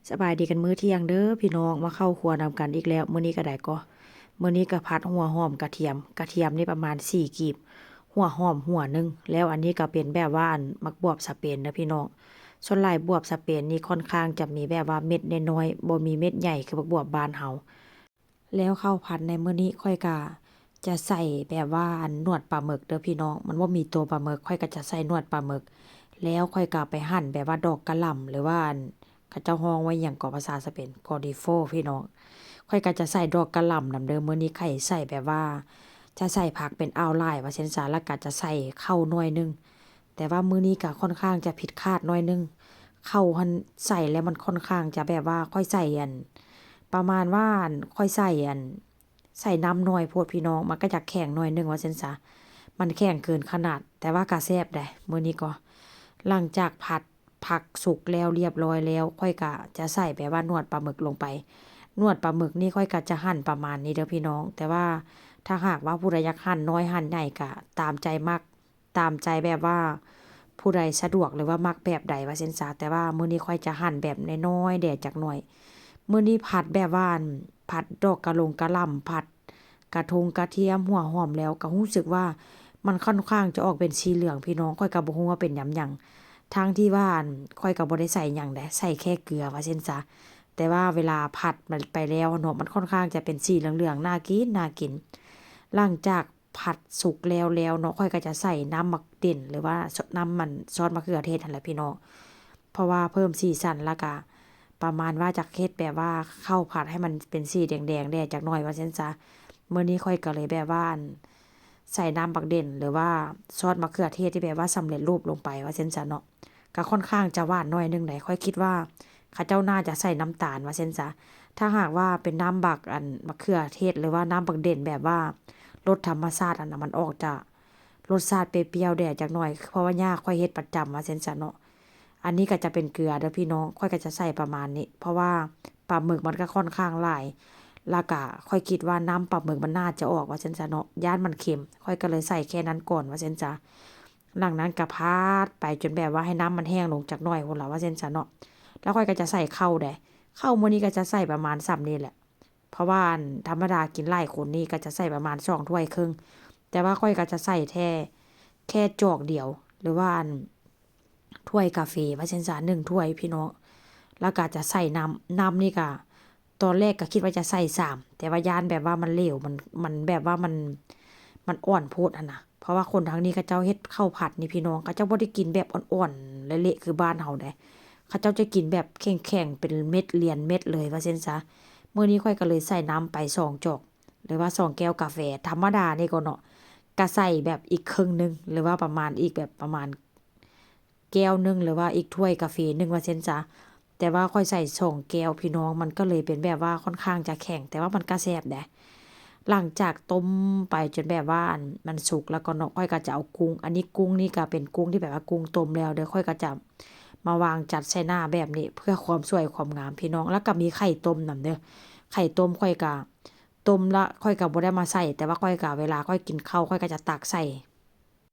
ສະບາຍດີກັນມື້ທ່ຽງເດີ້ພີ່ນ້ອງ ມາເຂົ້າຄົວນຳກັນອີກແລ້ວ. ມື້ນີ້ກໍໄດ້ກໍ ມື້ນີ້ກໍຜັດຫົວຫອມກະທຽມ ກະທຽມນີ້ປະມານສີ່ກີບ ຫົວຫອມຫົວໜຶ່ງ. ແລ້ວອັນນີ້ກໍເປັນແບບວ່າ ອັນ ໝາກບວບສະເປນເດີ້ພີ່ນ້ອງ. ສ່ວນຫຼາຍບວບສະເປນນີ້ຄ່ອນຂ້າງຈະມີແບບວ່າເມັດນ້ອຍໆ ບໍ່ມີເມັດໃຫຍ່ຄືໝາກບວບບ້ານເຮົາ. ແລ້ວເຂົ້າຜັດໃນມື້ນີ້ຂ້ອຍກະຈະໃສ່ແບບວ່າ ອັນ ໜວດປາໝຶກເດີ້ພີ່ນ້ອງ. ມັນບໍ່ມີໂຕປາໝຶກ ຂ້ອຍກະຈະໃສ່ໜວດປາໝຶກ. ແລ້ວຂ້ອຍກະໄປຫັ່ນແບບວ່າດອກກະຫຼ່ຳ ຫຼືວ່າ ອັນ ເຂົາເຈົ້າຮ້ອງວ່າຫຍັງເກາະພາສາສະເປນ ກອດິໂຟ ພີ່ນ້ອງ. ຂ້ອຍກະຈະໃສ່ດອກກະຫຼ່ຳນຳເດີ້. ມື້ນີ້ຂ້ອຍໃສ່ແບບວ່າ ຈະໃສ່ຜັກເປັນອ່າວຫຼາຍວ່າຊັ້ນຊະ ແລ້ວກະຈະໃສ່ເຂົ້າໜ້ອຍໜຶ່ງ. ແຕ່ວ່າມື້ນີ້ກະຄ່ອນຂ້າງຈະຜິດຄາດໜ້ອຍໜຶ່ງ. ເຂົ້າຫັ້ນໃສ່ແລ້ວມັນຄ່ອນຂ້າງຈະແບບວ່າຂ້ອຍໃສ່ ອັນ ປະມານວ່າ ອັນ ຂ້ອຍໃສ່ ອັນ ໃສ່ນ້ຳໜ້ອຍໂພດພີ່ນ້ອງ ມັນກະຈະແຂງໜ້ອຍໜຶ່ງວ່າຊັ້ນຊະ. ມັນແຂງເກີນຂະໜາດ ແຕ່ວ່າກະແຊບໃດ໋ມື້ນີ້ກໍ. ຫຼັງຈາກຜັດຜັກສຸກແລ້ວລຽບຮ້ອຍແລ້ວ ຂ້ອຍກະຈະໃສ່ແບບວ່າໜວດປາໝຶກລົງໄປ. ໜວດປາໝຶກນີ້ຂ້ອຍກະຈະຫັ່ນປະມານນີ້ເດີ້ພີ່ນ້ອງ. ແຕ່ວ່າຖ້າຫາກວ່າຜູ້ໃດຢາກຫັ່ນນ້ອຍຫັ່ນໃຫຍ່ກະຕາມໃຈມັກ ຕາມໃຈແບບວ່າຜູ້ໃດສະດວກ ຫຼືວ່າມັກແບບໃດວ່າຊັ້ນຊະ. ແຕ່ວ່າມື້ນີ້ຂ້ອຍຈະຫັ່ນແບບນ້ອຍໆແດ່ຈັກໜ້ອຍ. ມື້ນີ້ຜັດແບບວ່າ ອັນ ຜັດດອກກະຫຼົງກະຫຼ່ຳ ຜັດກະທົງກະທຽມ ຫົວຫອມແລ້ວ ກະຮູ້ສຶກວ່າມັນຄ່ອນຂ້າງຈະອອກເປັນສີເຫຼືອງພີ່ນ້ອງ. ຂ້ອຍກະບໍ່ຮູ້ວ່າເປັນຍາມຫຍັງ ທັງທີ່ວ່າ ອັນ ຂ້ອຍກະບໍ່ໄດ້ໃສ່ຫຍັງໃດ໋ ໃສ່ແຄ່ເກືອວ່າຊັ້ນຊະ. ແຕ່ວ່າເວລາຜັດມັນໄປແລ້ວເນາະ ມັນຄ່ອນຂ້າງຈະເປັນສີເຫຼືອງໆ ໜ້າກິນ ໜ້າກິນ. ຫຼັງຈາກ ຜັດສຸກແລ້ວແລ້ວເນາະ ຂ້ອຍກໍຈະໃສ່ນ້ຳໝາກເດັນ ຫຼືວ່າ ນ້ຳມັນຊອດມະເຂືອເທດຫັ້ນແຫຼະພີ່ນ້ອງ ເພາະວ່າເພີ່ມສີສັນ ແລ້ວກະປະມານວ່າຈະເຮັດແບບວ່າເຂົ້າຜັດໃຫ້ມັນເປັນສີແດງໆແດ່ຈັກໜ້ອຍວ່າຊັ້ນຊະ. ມື້ນີ້ຂ້ອຍກໍເລີຍແບບວ່າ ອັນ ໃສ່ນ້ຳໝາກເດັນ ຫຼືວ່າຊອດມະເຂືອເທດທີ່ແບບວ່າສຳເລັດຮູບລົງໄປວ່າຊັ້ນຊະເນາະ. ກໍຄ່ອນຂ້າງຈະຫວານໜ້ອຍໜຶ່ງໃດ໋ ຂ້ອຍຄິດວ່າເຂົາເຈົ້າໜ້າຈະໃສ່ນ້ຳຕານວ່າຊັ້ນຊະ. ຖ້າຫາກວ່າເປັນນ້ຳບັກ ອັນ ມະເຂືອເທດ ຫຼືວ່ານ້ຳບັກເດັນແບບວ່າລົດທຳມະຊາດຫັ້ນນະ ມັນອອກຈະລົດຊາດເປ່ຽວໆແດ່ຈັກໜ້ອຍ ເພາະວ່າຍ່າຂ້ອຍເຮັດປະຈຳວ່າຊັ້ນຊະເນາະ. ອັນນີ້ກໍຈະເປັນເກືອເດີ້ພີ່ນ້ອງ ຂ້ອຍກໍຈະໃສ່ປະມານນີ້ ເພາະວ່າປາໝຶກມັນກໍຄ່ອນຂ້າງຫຼາຍ ແລ້ວກະຂ້ອຍຄິດວ່ານ້ຳປາໝຶກມັນໜ້າຈະອອກວ່າຊັ້ນຊະເນາະ ຢ້ານມັນເຄັມ ຂ້ອຍກໍເລີຍໃສ່ແຄ່ນັ້ນກ່ອນວ່າຊັ້ນຊະ. ຫຼັງນັ້ນກໍຜັດໄປຈົນແບບວ່າໃຫ້ນ້ຳມັນແຫ້ງລົງຈັກໜ້ອຍພຸ້ນລະວ່າຊັ້ນຊະເນາະ. ແລ້ວຂ້ອຍກໍຈະໃສ່ເຂົ້າເດ້ ເຂົ້າມື້ນີ້ກໍຈະໃສ່ປະມານສ່ຳນີ້ແຫຼະ ເພາະວ່າ ອັນ ທຳມະດາກິນຫຼາຍຄົນນີ້ກໍຈະໃສ່ປະມານສອງຖ້ວຍເຄິ່ງ ແຕ່ວ່າຂ້ອຍກໍຈະໃສ່ແຕ່ແຄ່ຈອກດຽວ ຫຼືວ່າ ອັນ ຖ້ວຍກາເຟວ່າຊັ້ນຊະ ໜຶ່ງຖ້ວຍພີ່ນ້ອງ. ແລ້ວກໍຈະໃສ່ນ້ຳ ນ້ຳນີ້ກໍ ຕອນແລກກໍຄິດວ່າຈະໃສ່ສາມ ແຕ່ວ່າຢ້ານແບບວ່າມັນເຫຼວ ມັນ ມັນແບບວ່າມັນ ມັນອ່ອນໂພດຫັ້ນນະ ເພາະວ່າຄົນທາງນີ້ເຂົາເຈົ້າເຮັດເຂົ້າຜັດນີ້ພີ່ນ້ອງ ເຂົາເຈົ້າບໍ່ໄດ້ກິນແບບອ່ອນໆ ແລະເລະຄືບ້ານເຮົາໃດ໋ ເຂົາເຈົ້າຈະກິນແບບແຂງໆ ເປັນເມັດລຽນເມັດເລີຍວ່າຊັ້ນຊະ. ມື້ນີ້ຂ້ອຍກໍເລີຍໃສ່ນ້ຳໄປສອງຈອກ ຫຼືວ່າສອງແກ້ວກາແຟ ທຳມະດານີ້ກໍເນາະ ກໍໃສ່ແບບອີກເຄິ່ງໜຶ່ງ ຫຼືວ່າປະມານອີກແບບປະມານ ແກ້ວໜຶ່ງ ຫຼືວ່າອີກຖ້ວຍກາເຟໜຶ່ງວ່າຊັ້ນຊະ. ແຕ່ວ່າຂ້ອຍໃສ່ສອງແກ້ວພີ່ນ້ອງ ມັນກໍເລີຍເປັນແບບວ່າຄ່ອນຂ້າງຈະແຂງ ແຕ່ວ່າມັນກໍແຊບເດ້. ຫຼັງຈາກຕົ້ມໄປຈົນແບບວ່າ ອັນ ມັນສຸກແລ້ວກໍເນາະ ຂ້ອຍກໍຈະເອົາກຸ້ງ ອັນນີ້ກຸ້ງນີ້ກໍເປັນກຸ້ງທີ່ແບບວ່າກຸ້ງຕົ້ມແລ້ວເດີ້ ຂ້ອຍກໍຈະມາວາງຈັດໃສ່ໜ້າແບບນີ້ ເພື່ອຄວາມສວຍຄວາມງາມພີ່ນ້ອງ. ແລ້ວກໍມີໄຂ່ຕົ້ມນຳເດີ້ ໄຂ່ຕົ້ມຂ້ອຍກໍ ຕົ້ມລະຂ້ອຍກໍບໍ່ໄດ້ມາໃສ່ ແຕ່ວ່າຂ້ອຍກໍ ເວລາຂ້ອຍກິນເຂົ້າ ຂ້ອຍກໍຈະຕັກໃສ່